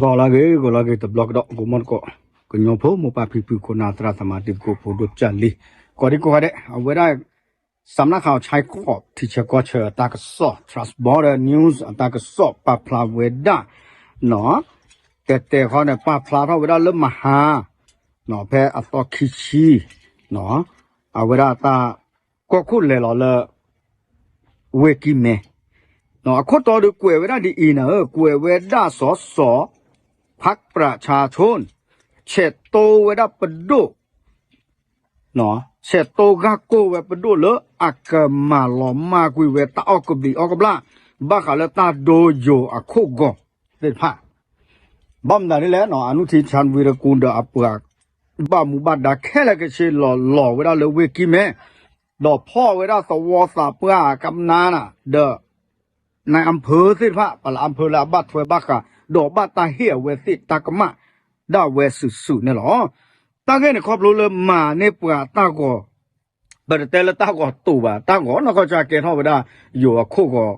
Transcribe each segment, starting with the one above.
ဂီၤလၢအဂ့ၤ ဂီၤလၢအဂ့ၤ တဘျီကဒီး ဂီၤမီတကိး ကညီဖိမိၢ်ပၢ်ဖံဖု ခိၣ်နၢ်သရၣ်သမါ တံၤသကိးဖိဒိၣ်ကၢ်လံၤ ကိးဒံကိးဂၤဒဲး အဝဲဒၣ် စးမနၣ်ခးအီၤ ဆဲကီး ထံဆၢကီၢ်ဆၢအတၢ်ကစီၣ် Trans Border News အတၢ်ကစီၣ်ပာ်ဖျါဝဲဒၣ် နီၤ တဲတဲခီန့ၣ် ပာ်ဖျါထီၣ်ဝဲဒၣ်လၢမဟါ နီၤ ဖဲအသီခံဆံ နီၤ အဝဲဒၣ်တၢ် ကီၢ်ခိၣ်လဲၤလီၤလၢ ဝ့ၢ်ကံၢ်မဲ အခိၣ်တီဒီးကွဲးဝဲဒၣ်ဒ်အံၤနၤဧၢ ကွဲးဝဲဒၣ်စီၤစီၤ ဖးပြးဆါဆိ ဆဲးတိဝဲဒၣ်ပဒိၣ် ဆဲးတိဂၢ်ကိၢ်ဝဲပဒိၣ်လၢ အကမၤလီၤမၢ်ကွံာ်ဝဲတၢ်အီၣ်ကဘျံးအီၣ်ကဘျၣ် ဘၣ်ဃးလၢတၢ်ဒိယိၤအခိၣ်ဂီၤသ့ၣ်တဖၣ် ဘၣ်မနုၤဒ်လဲၣ်နီၤ အနုထံဆၣ်ဝံရကူဒီးအပှၤ ဘၣ်မူဘၣ်ဒါခဲလၢာ်ခဲဆ့လီၤလီၤဝဲဒၣ်လၢဝ့ၢ်ကံၢ်မဲ ဒီးဖီၣ်ဝဲဒၣ်သဝီသးပှၢ်ကမနါနၤ ဒီး နအၣ်ဖၢသ့ၣ်တဖၣ် ပှၤလၢအၣ်ဖၢလၢအဘၣ်ထွဲဘၣ်ဃး ဒီးဘၣ်တၢ်ဟ့ၣ်အဝဲသ့ၣ်တၢ်ကမၣ် ဒၣ်ဝဲစုာ်စုာ်န့ၣ်လီၤ. တၢ်ဂ့ၢ်န့ၣ်ခီဖျိလၢမၤန့ၢ်ပှၤတၢ်ဂီၤ ပတတဲလၢတၢ်ဂီၤတိာ်ဘၣ် တၢ်ဂီၤနီၢ်ကီၢ်ကၠီကဲထီၣ်ဝဲဒၣ် ယိၤအခိၣ်ဂီၤ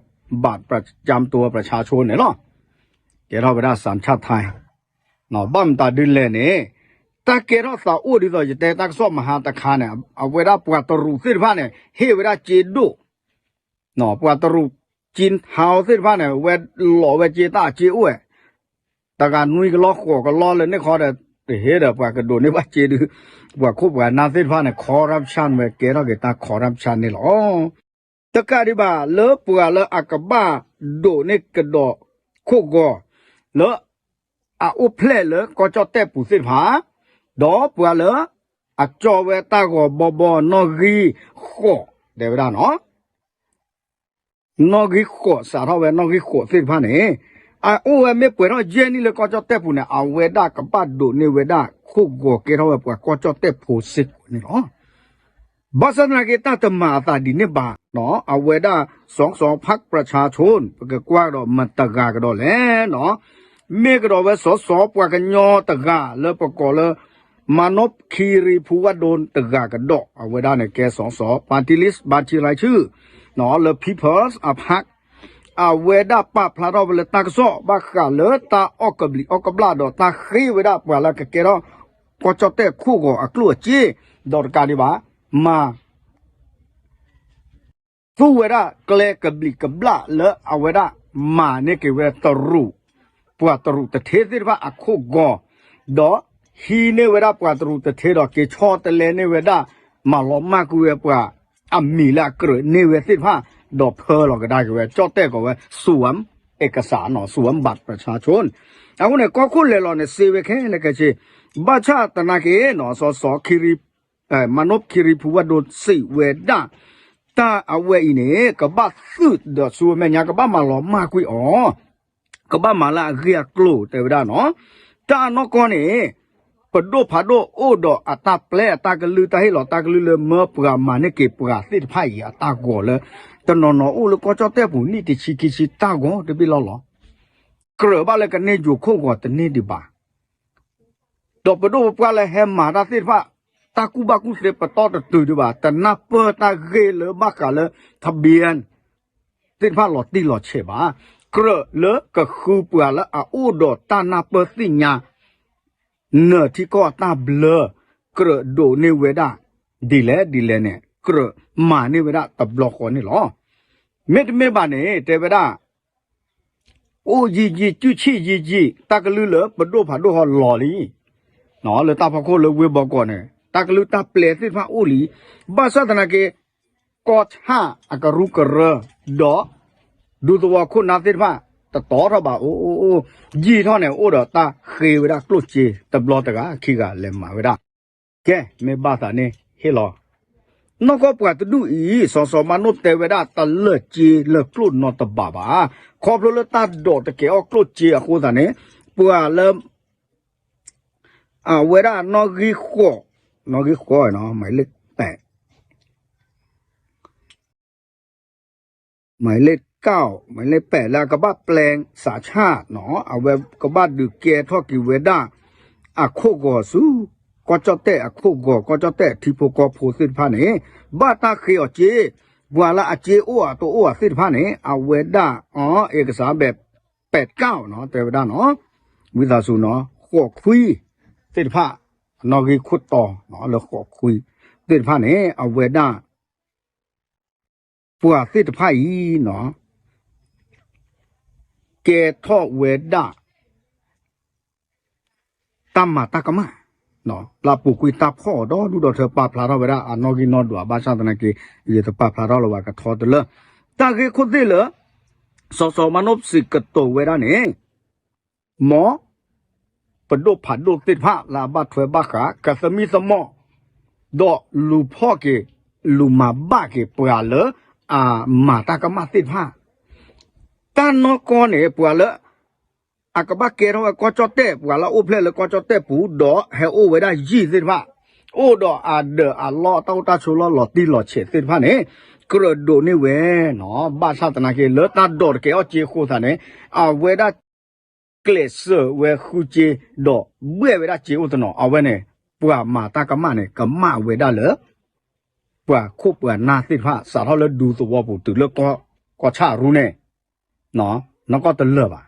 ဘၣ်ပကၠၢမ်တူဝဲပြဆါဆိန့ၣ်လီၤ. ကဲထီၣ်ဝဲဒၣ် စၣ်ဆၣ်ထါ ဘၣ်မတၤဒ်လဲၣ်န့ၣ် တၢ်ကဲထီၣ်သးအိၣ်ဒ်သိးယတဲတၢ်ကစီၣ်မဟါတခါန့ၣ် အဝဲဒၣ်ပှၤတရူးသ့ၣ်တဖၣ်န့ၣ် ဟ့ၣ်ဝဲဒၣ်စ့ဒိၣ် ပှၤတရူး ကၠံဟါသ့ၣ်တဖၣ်န့ၣ် ဝဲလီၤဝဲစ့တၢ်အစ့အိၣ်ဝဲ တဂၤနွံကလီဃိးကလီလၢန့ၣ်ခီဒီး တဟ့ၣ်ဒီးပှၤကဒိးန့ၢ်ဘၣ်စ့ဒုး ပှၤခိၣ်ပှၤနၢ်သ့ၣ်တဖၣ်န့ၣ် corruption ဝဲကဲထီၣ်က့ၤတၢ် corruption န့ၣ်လီၤ. တကးဒံးဘၣ်လၢပှၤလၢအကဘၣ်ဒိးန့ၢ်ကဒီးခိၣ်ဂီၤ လၢ အအိၣ်ဖျဲၣ်လၢကီၢ်ကၠီၣ်တဲၣ်ပူၤသ့ၣ်တဖၣ် ဒီးပှၤလၢ အကၠီဝဲတၢ်ဂီၤဘီဘီနီၣ်ဂံၢ်ဃိး တဲဝဲဒၣ်နီၤ နီၣ်ဂံၢ်ဃိး စးထီၣ်ဝဲနီၣ်ဂံၢ်ဃိးသ့ၣ်တဖၣ်န့ၣ် အအိၣ်ဝဲမ့ၢ်ပှဲၤထီၣ်ယဲၢ်နံၣ်လၢကီၢ်ကၠီၣ်တဲၣ်ပူၤန့ၣ် အဝဲဒၣ်ကဘၣ်ဒိးန့ၢ်ဝဲဒၣ်ခိၣ်ဂီၤကဲထီၣ်ဝဲပှၤကီၢ်ကၠီၣ်တဲၣ်ဖိစ့ၢ်ကီးန့ၣ်လီၤ. ဘၣ်ဆၣ်သနာ်က့ တၢ်တမၤအသးဒ်န့ၣ်ဘၣ်နီၤ အဝဲဒၣ် စီၤစီၤ ဖးပြဆါဆိ ပကကွၢ်ကဒီးမတၤတဂၤကဒီးလဲၣ်နီၤ မ့ၢ်ကဒီးဝဲစီၤစီၤပှၤကညီတဂၤလၢပကိးလၢ မၤနိၣ်ခံရံဖူဝဲဒိၣ်တဂၤကဒီး အဝဲဒၣ်န့ၣ်ကဲစီၤစီၤ ပၣ်တံလံ ဘၣ်ထံရၤဆူၣ် လၢ People's Party အဝဲဒၣ်ပာ်ဖျါထီၣ်ဝဲလၢတၢ်ကစီၣ် ဘၣ်ဃးလၢတၢ်အီၣ်ကဘျံးအီၣ်ကဘျၣ်ဒီးတၢ်ဃ့ဝဲဒၣ်ပှၤလၢကကဲထီၣ် ကီၢ်ကၠီၣ်တဲၣ်ခိၣ်ဂီၤအကျိၣ်အစ့ ဒီးတကးဒံးဘၣ် မၤ သူဝဲဒၣ်ကျဲကဘျံးကဘျၣ်လၢအဝဲဒၣ်မၤန့ၢ်က့ၤဝဲတရူး ပှၤတရူးတထ့သ့ၣ်တဖၣ်အခိၣ်ဂီၤ ဒီးဟံးန့ၢ်ဝဲဒၣ်ပှၤတရူးတထ့ဒီး က့ၤဆီတလဲန့ၢ်ဝဲဒၣ် မၤလီၤမၢ်ကွံာ်ဝဲပှၤ အမံၤလၢအကြၢးန့ၢ်ဝဲသ့ၣ်တဖၣ် ဒီးဖၢလီၤကဒါက့ၤဝဲ ကၠီၣ်တဲၣ်ကိးဝဲ စူၤဝဲ အဲကစၢ်နီၤ စူၤဝဲ ဘၣ်ပြဆါဆိ အဃိန့ၣ် ကီၢ်ခိၣ်လဲၤလီၤန့ၣ် စ့ဝဲခဲလၢာ်ခဲဆ့ ဘၣ်ဆၣ်သနာ်က့နီၤ စီၤစီၤ မၤနိၣ်ခံရံဖူဝဲဒိၣ်စံးဝဲဒၣ် တၢ်အဝဲအံၤန့ၣ် ကဘၣ်သုးဒီးဆူအမဲာ်ညါ ကဘၣ်မၤလီၤမၢ်ကွံာ်အီၤ ကဘၣ်မၤလၢအဂ့ၢ်အကျိၤတဲဝဲဒၣ်နီၤ တၢ်အနီၢ်ကီၢ်န့ၣ် ပဒိၣ်ဖးဒိၣ်အိၣ်ဒီးအတၢ်ပျဲအတၢ်ကလုၢ် တၢ်ဟ့ၣ်လီၤတၢ်ကလုၢ်လၢမၢပှၤမၤန့ၢ်က့ၤပှၤသ့ၣ်တဖၣ်အံၤအတၢ်ဂီၤလၢ တနီၤနီၤအိၣ်လၢကီၢ်ကၠီၣ်တဲၣ်ပူၤ နံၣ်တဆံခံဆံတၢ်ဂီၤတဘ့ၣ်လီၤလီၤ ကြၢးဘၣ်လၢကန့ၢ်ယိၤခိၣ်ဂီၤတန့ၢ်ဒံးဘၣ် ဒီးပဒိၣ်ပပှၢ်လၢဟဲမၤတၢ်သ့ၣ်တဖၣ် တၢ်ကူၣ်ဘၣ်ကူၣ်သ့ပတီၢ်တတုၤဒံးဘၣ် တနၢ်ပၢၢ်တၢ်ဂ့ၢ်လၢဘၣ်ဃးလၢ ทะเบียน သ့ၣ်တဖၣ်လီၤတံၢ်လီၤဆဲးဘၣ်. ကြၢးလၢကဃုပှၤလၢအအိၣ်ဒီးတၢ်နၢ်ပၢၢ်သ့ၣ်ညါ နၢၤထံကီၢ်အတၢ်ဘျၢ ကြၢးဒိးန့ၢ်ဝဲဒၣ် ဒ်လဲၣ်ဒ်လဲၣ်န့ၣ် ကြၢးမၤန့ၢ်ဝဲဒၣ်တဘျီဃီန့ၣ်လီၤ. မ့တမ့ၢ်ဘၣ်န့ၣ် တဲဝဲဒၣ် အိၣ်ယံာ်ယံာ် စုဆံၣ်ယံာ်ယံာ် တၢ်ကလုၢ်လၢပဒိၣ်ဖးဒိၣ်ဟီလီၤလံ လၢတၢ်ဖီခိၣ်လၢဝ့ၢ်ဘီကီးန့ၣ် တၢ်ကလုၢ်တၢ်ပျဲသ့ၣ်တဖၣ်အိၣ်လံ. ဘၣ်ဆၣ်သနာ်က့ ကီၢ်ဆၣ်အကရူၢ်ကရၢ ဒီး ဒူသဝီခိၣ်နၢ်သ့ၣ်တဖၣ် တတီထီၣ်ဘၣ် အိၣ်အိၣ်အိၣ် ယံာ်ထီၣ်န့ၣ် အိၣ်ဒီးတၢ်ဃ့ဝဲဒၣ်ကျိၣ်စ့ တဘျီတဂၤခံဂၤလဲၤမၤဝဲဒၣ် ကဲ မ့ၢ်ဘၣ်သးန့ၣ် ဟ့ၣ်လီၤ နီၢ်ကီၢ်ပှၤတဒူၣ်အံၤ စီၤစီၤမၤနိၣ်တဲဝဲဒၣ် တလၢာ်စ့လၢာ်ကျိၣ်နီတဘ့ၣ်ဘၣ်. ခီဖျိလၢတၢ်ဒိးတကဲအီၣ်ကျိၣ်စ့အဃိသတးန့ၣ် ပှၤလၢ အဝဲဒၣ်နီၣ်ဂံၢ်ဃိး နီၣ်ဂံၢ်ဃိး မၤလ့ပဲး မၤလ့ကၢ် မၤလ့ပဲးလၢအကဘၣ်ပျဲစးဆၣ်နီၤ အဝဲကဘၣ်ဒုးကဲထီၣ်က့ၤဝဲဒၣ် အခိၣ်ဂီၤဆူ ကီၢ်ကၠီၣ်တဲၣ်အခိၣ်ဂီၤ ကီၢ်ကၠီၣ်တဲၣ်ထံဖိကီၢ်ဖိသ့ၣ်တဖၣ်န့ၣ် ဘၣ်တၢ်ဃ့အီၤစ့ ပှၤလၢအစ့အိၣ်အတအိၣ်အသ့ၣ်တဖၣ်န့ၣ် အဝဲဒၣ် အကစၢ်ဘဲးပဲးကၢ်နီၤ တဲဝဲဒၣ်နီၤ ဝံသးစူၤနီၤ ဃိးခွံသ့ၣ်တဖၣ် နီၣ်ဂံၢ်ခိၣ်တီလၢဃိးခွံသ့ၣ်တဖၣ်န့ၣ် အဝဲဒၣ် ပှၤသ့ၣ်တဖၣ်အံၤနီၤ ကဲထီၣ်ဝဲဒၣ် တၢ်မၤတၢ်ကမၣ် လၢအပူၤကွံာ်တၢ်ဖီၣ်အီၤဒီဒူၣ်ဒီထၢ ပာ်ဖျါထီၣ်ဝဲဒၣ်အနီၣ်ဂံၢ်နီၣ်ဒွး ဘၣ်ဆၣ်သနာ်က့ ယတပာ်ဖျါထီၣ်လၢၤဘၣ် ကထီတလၢ တၢ်ဂ့ၢ်ခိၣ်သ့ၣ်လၢ စီၤစီၤမၤနိၣ်စံးကတိၤဝဲဒၣ်န့ၣ် မ်ပဒိၣ်ဖးဒိၣ်သ့ၣ်တဖၣ်လၢအဘၣ်ထွဲဘၣ်ဃး ကသမံသမိး ဒီးလူၤဖီၣ်က့ၤ လူၤမၤဘၣ်က့ၤပှၤလၢ အမၤတၢ်ကမၣ်သ့ၣ်တဖၣ် တၢ်နီၢ်ကီၢ်န့ၣ် ပှၤလၢ အကဘၣ်ကဲထီၣ်ဝဲကီၢ်ကၠီၣ်တဲၣ် ပှၤလၢအအိၣ်ဖျဲၣ်လၢကီၢ်ကၠီၣ်တဲၣ်ပူၤ ဒီးဟဲအိၣ်ဝဲဒၣ်ယံာ်သ့ၣ်တဖၣ် အိၣ်ဒီးအဒၢးအလီၢ် တၢ်အိၣ်တၢ်ဆိးလီၢ်လီၤတံၢ်လီၤဆဲးသ့ၣ်တဖၣ်န့ၣ် ကြၢးဒိးန့ၢ်ဝဲနီၤ ဘၣ်ဆၣ်သနာ်က့ လၢတၢ်ဒိးတကဲအီၣ်စ့အဃိသတးန့ၣ် အဝဲဒၣ် ကျဲးစၢးဝဲဃုစ့ ဒီးဘှဲၣ်ဝဲဒၣ်စ့အိၣ်တနီၤ အဝဲန့ၣ် ပှၤမၤတၢ်ကမၣ်န့ၣ် ကမၣ်ဝဲဒၣ်လၢ ပှၤခိၣ်ပှၤနၢ်သ့ၣ်တဖၣ် စးထီၣ်လၢဒူသဝီပူၤတုၤလၢကီၢ်ဆၣ်ရူန့ၣ် နီၢ်ကီၢ်တလၢာ်ဘၣ်.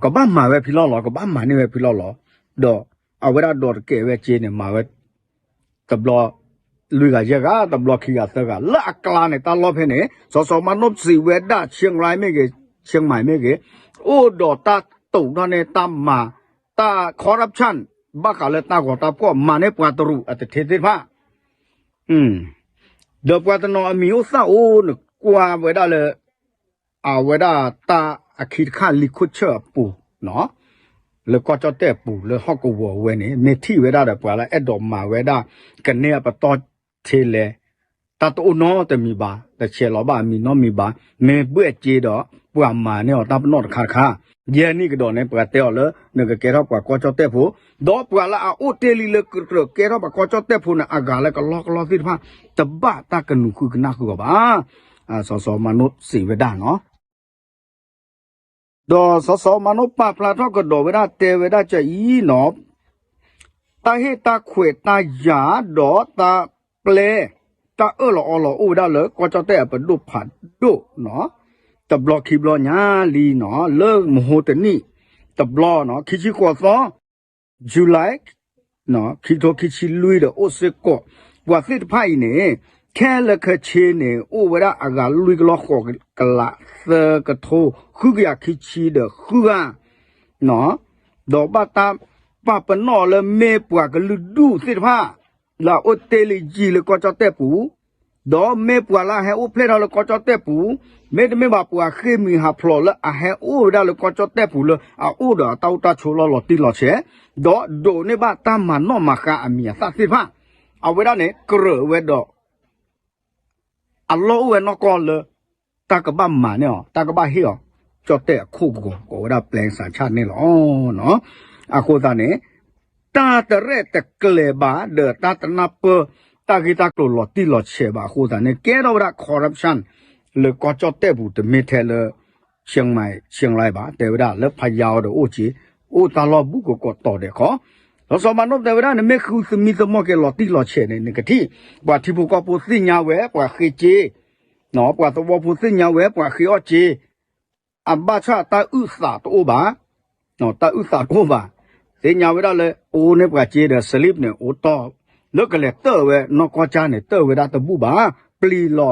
ကဘၣ်မၤဝဲဖံလီၢ်လီၤ ကဘၣ်မၤန့ၢ်ဝဲဖံလီၢ်လီၤ. ဒီးအဝဲဒၣ်ဒိးတကဲဝဲစ့န့ၣ် မၤဝဲ တဘျီ လွံၢ်ဂၤယဲၢ်ဂၤ တဘျီခံဂၤသၢဂၤ လၢအကျါန့ၣ် တၢ်လီၢ်ဖဲန့ၣ် စီၤစီၤမၤနိၣ်စံးဝဲဒၣ် ရှဲၣ်ရၢၣ်မ့ၢ်ဂ့ၤ ရှဲၣ်မၢၣ်မ့ၢ်ဂ့ၤ အိၣ်ဒီးတၢ်တိာ်ထီၣ်န့ၢ်တၢ်မၤ တၢ် corruption ဘၣ်ဃးလၢတၢ်ဂီၤတၢ်ဖှီၣ် မၤန့ၢ်ပှၤတရူးအတထ့သ့ၣ်တဖၣ် ဒီးပှၤတနီၤအမံၤအိၣ်သၣ်အိၣ်နကွၢ်ဝဲဒၣ်လၢ အဝဲဒၣ်တၢ်အခံတခါလံာ်ခိၣ်ဆၢၣ်အပူၤ လၢကီၢ်ကၠီၣ်တဲၣ်ပူၤလၢဟီၣ်ကဝီၤဝဲန့ၣ် မ့ၢ်ထံၣ်ဝဲဒၣ်ဒီးပှၤလၢအဲၣ်ဒိးမၤဝဲဒၣ် ကန့ၢ်အပတီၢ်ထ့လဲၣ် တၢ်တအိၣ်နီတမံၤဘၣ် တဆဲးလီၤဘၣ်အမံၤနီတမံၤဘၣ် မ့ၢ်ဘှဲၣ်စ့ဒီး ပှၤမၤန့ၢ်အီၤတၢ်ပနီၣ်တခါတခါ ယဲၢ်နံၣ်ကဒီးန့ၣ် ပှၤတဲအီၤလၢ နကကဲထီၣ်ပှၤကီၢ်ကၠီၣ်တဲၣ်ဖိ ဒီးပှၤလၢအအိၣ်တ့ၢ်လံလၢကြၢးကဲထီၣ်ပှၤကီၢ်ကၠီၣ်တဲၣ်ဖိန့ၣ် အဂၤလၢကလီကလီသ့ၣ်တဖၣ် တဘၣ်တၢ်ကနူၤဃုကနၣ်ဃုအီၤဘၣ်. စီၤစီၤမၤနိၣ်စံးဝဲဒၣ်နီၤ ဒီးစီၤစီၤမၤနိၣ်ပာ်ဖျါထီၣ်ကဒီးဝဲဒၣ်တဲဝဲဒၣ်ကအံၤနီၤ တၢ်ဟ့ၣ်တၢ်ခွဲးတၢ်ယာ်ဒီးတၢ်ပျဲ တၢ်အၢၣ်လီၤအီလီၤအိၣ်ဝဲဒၣ်လၢကီၢ်ကၠီၣ်တဲၣ်အပဒိၣ်ဖးဒိၣ်နီၤ တဘျီခံဘျီညါလံနီၤ လၢမဟိတနံၣ် တဘျီနီၤ ခံဆံဃိးသီ July ခံထိခံဆံလွံၢ်ဒီးအိၣ်စ့ၢ်ကီး ပှၤသ့ၣ်တဖၣ်အံၤန့ၣ် ခဲလၢာ်ခဲဆ့န့ၣ် အိၣ်ဝဲဒၣ်အဂၤလွံၢ်ကလီၢ်ဃိးကလးသၢကထိ ဃုကယၤခံဆံဒီးဃုဂၤ ဒီးဘၣ်တၢ်ပာ်ပနီၣ်လၢမ့ၢ်ပှၤကလုာ်ဒူၣ်သ့ၣ်တဖၣ် လၢအအိၣ်တ့ၢ်လံယံာ်လၢကီၢ်ကၠီၣ်တဲၣ်ပူၤ ဒီးမ့ၢ်ပှၤလၢအဟဲအိၣ်ဖျဲၣ်ထီၣ်လၢကီၢ်ကၠီၣ်တဲၣ်ပူၤ, မ့တမ့ၢ်ဘၣ်ပှၤဃ့ၢ်မှံဟးဖျိးလၢအဟဲအိၣ်ဝဲဒၣ်လၢကီၢ်ကၠီၣ်တဲၣ်ပူၤလၢ အအိၣ်ဒီးအတၢ်အိၣ်တၢ်ဆိးလီၢ်လီၤတံၢ်လီၤဆဲး, ဒီးဒိးန့ၢ်ဘၣ်တၢ်မၤနီၣ်မၤဃါအမံၤအသၣ်သ့ၣ်တဖၣ်, အဝဲဒၣ်န့ၣ် ကြၢးဝဲဒီး အလီၢ်အိၣ်ဝဲနီၢ်ကီၢ်လၢ တၢ်ကဘၣ်မၤန့ၢ်အီၤ တၢ်ကဘၣ်ဟ့ၣ်အီၤ ကၠီၣ်တဲၣ်အခိၣ်ကဝီၤ ကိးဝဲဒၣ် plan စးဆၣ် န့ၣ်လီၤ. အဃိသတးန့ၣ် တၢ်တရဲၣ်တကျဲၤဘၣ် ဒီးတၢ်တနၢ်ပၢၢ် တၢ်ဂ့ၢ်တၢ်ကျိၤလီၤတံၢ်လီၤဆဲးဘၣ်အဃိသတးန့ၣ် ကဲထီၣ်ဝဲဒၣ် corruption လၢကီၢ်ကၠီၣ်တဲၣ်ပူၤ တမ့ၢ်ထဲလၢ ရှဲၣ်မၢၣ် ရှဲၣ်ရၢၣ်ဘၣ် တဲဝဲဒၣ်လၢဖယါအီၤဒီးအိၣ်က့ၤ အိၣ်တၢ်လီၢ်ဘူးကကိးတီၤဒဲးခီ, စီၤစီၤမၤနိၣ်တဲဝဲဒၣ် နမ့ၢ်ဃုသမံသမိးက့ၤလီၤတံၢ်လီၤဆဲးန့ၣ် နကထံၣ် ပှၤထံဖိကီၢ်ဖိသ့ၣ်ညါဝဲ ပှၤဃ့က့ၤ ပှၤသဝီဖိသ့ၣ်ညါဝဲ ပှၤဃ့အီၣ်က့ၤ အဘၣ်ဆၣ်တၢ်အုၣ်သးတအိၣ်ဘၣ်, တၢ်အုၣ်သးတအိၣ်ဘၣ်, သ့ၣ်ညါဝဲဒၣ်လၢ အိၣ်န့ၢ်ပှၤက့ၤဒီး slip န့ၣ် အိၣ်တီၢ် လၢကလဲၤတၢၢ်ဝဲနီၢ်ကီၢ်ကၠၢ်န့ၣ် တၢၢ်ဝဲဒၣ်တဘူၣ်ဘၣ်, ပျံၤလီၤ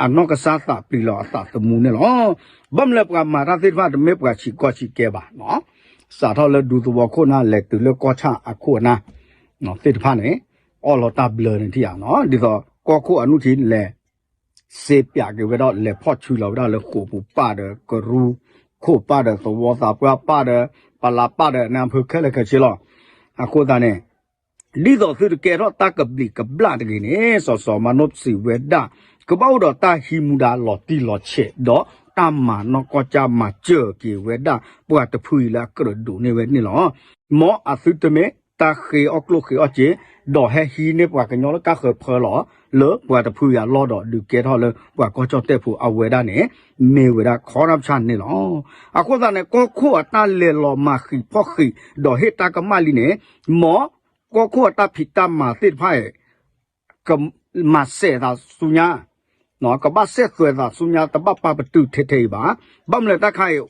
အနီၢ်ကစၢ်သး ပျံၤလီၤအသးသမူန့ၣ်လီၤ. ဘၣ်မနုၤလၢပှၤမၤတၢ်သ့ၣ်တဖၣ် တမ့ၢ်ပှၤဆံးကီၢ်ဆံးကဲဘၣ်, စးထီၣ်လၢဒူသဝီခိၣ်နၢ် လဲၤတုၤလၢကီၢ်ဆၣ်အခိၣ်အနၢ် သ့ၣ်တဖၣ်န့ၣ် အီၣ်လီၤတၢ်ဘျၢန့ၣ်ထံၣ်ဧါ, ဒ်သိးကီၢ်ခိၣ်အနုၢ်ထံလဲၤ စ့ပၠးက့ၤဝဲဒီး လဲၤဖီၣ်ဆူလီၤဝဲဒၣ်လၢဃိာ်ပူၤပၢ်ဒီးကရူၢ်ခိၣ်ပၢ်ဒီးသဝီသးပှၢ်ပၢ်ဒီး ပလးပၢ်ဒီး နၢ်ဖၢခဲလၢာ်ခဲဆ့လီၤ. အဃိသတးန့ၣ် ဒ်သိးသုတကဲထီၣ်တၢ်ကဘျံးကဘျၣ်တဂ့ၤန့ၣ် စီၤစီၤမၤနိၣ်စံးဝဲဒၣ် ကဘၣ်အိၣ်ဒီးတၢ်ဟံးမူဒါလီၤတံၢ်လီၤဆဲး ဒီးတၢ်မၤနီၢ်ကီၢ်ကၠၢ်မၤစၢၤက့ၤဝဲဒၣ် ပှၤတဖုအံၤလၢအကြၢးဒိးန့ၢ်ဝဲန့ၣ်လီၤ. မ်အသုတမ့ၢ်တၢ်ဃ့အီၣ်ကျိၣ်ဃ့အီၣ်စ့ ဒီးဟဲဟံးန့ၢ်ပှၤကညီလၢကါဃၢၤဖၢလီၤ လၢပှၤတဖုအံၤအလီၢ်ဒီး ဒုးကဲထီၣ်လၢပှၤကီၢ်ကၠီၣ်တဲၣ်ဖိအဝဲဒၣ်န့ၣ် မ့ၢ်ဝဲဒၣ် corruption န့ၣ်လီၤ. အဃိသတးန့ၣ် ကီၢ်ခိၣ်အတၢ်လဲၤလီၤမၤဃံးဖီၣ်ဃံး ဒီးဟ့ၣ်တၢ်ကမၣ်လံန့ၣ် မ်ကီၢ်ခိၣ်အတၢ်ဖံးတၢ်မၤသ့ၣ်တဖၣ်အံၤ ကမၤစဲးသးဆူညါ, ကဘၣ်စဲးသွဲးသးဆူညါ တဘၣ်ပာ်ပတုာ်ထဲထဲအံၤဘၣ်. ဘၣ်မနုၤတၢ်ခါအံၤ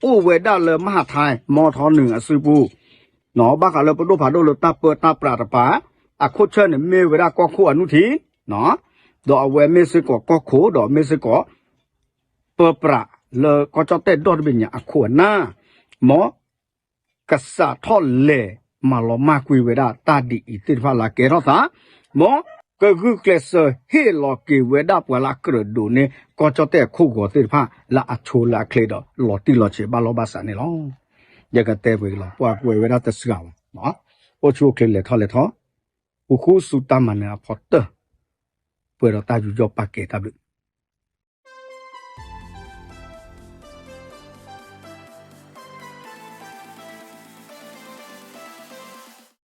အိၣ်ဝဲဒၣ်လၢမဟါထဲ မီထီနုာ်အစုပူၤ ဘၣ်ဃးလၢပဒိၣ်ဖးဒိၣ်လၢတၢ်ပၢတၢ်ပြးတပၤ အခိၣ်ဆၢၣ်န့ၣ်မ့ၢ်ဝဲဒၣ်ကီၢ်ခိၣ်အနုၢ်ထံ ဒီးအဝဲမ့ၢ်စ့ၢ်ကီးကီၢ်ခိၣ် ဒီးမ့ၢ်စ့ၢ်ကီး ပၢပြးလၢကီၢ်ကၠီၣ်တဲၣ်ဒီတဘ့ၣ်ညါအခိၣ်အနၢ် မ်ကစးထီၣ်လဲၤမၤလီၤမၢ်ကွံာ်ဝဲဒၣ်တၢ်ဒ်အံၤသ့ၣ်တဖၣ်လၢအကဲထီၣ်သး မ်ကဂုာ်ကျဲးစၢးဟ့ၣ်လီၤက့ၤဝဲဒၣ်ပှၤလၢအကြၢးဒိးန့ၢ်ကီၢ်ကၠီၣ်တဲၣ်အခိၣ်ဂီၤသ့ၣ်တဖၣ်လၢအဆိလၢအချ့ဒီး လီၤတံၢ်လီၤဆဲးဘၣ်လီၢ်ဘၣ်စးန့ၣ်လီၤ. ယကတဲပှဲၤကလီၤ ပှၤကွဲးဝဲဒၣ်တစှၤဘၣ် အိၣ်ဆူၣ်အိၣ်ချ့လဲၤထီၣ်လဲၤထီ ဃူဃူဆူတၢ်မၤနၢၤအဖီတၢၢ် ပှဲၤဒီးတၢ်ယူးယီၣ်ပာ်ကဲတၢ်ဘျုး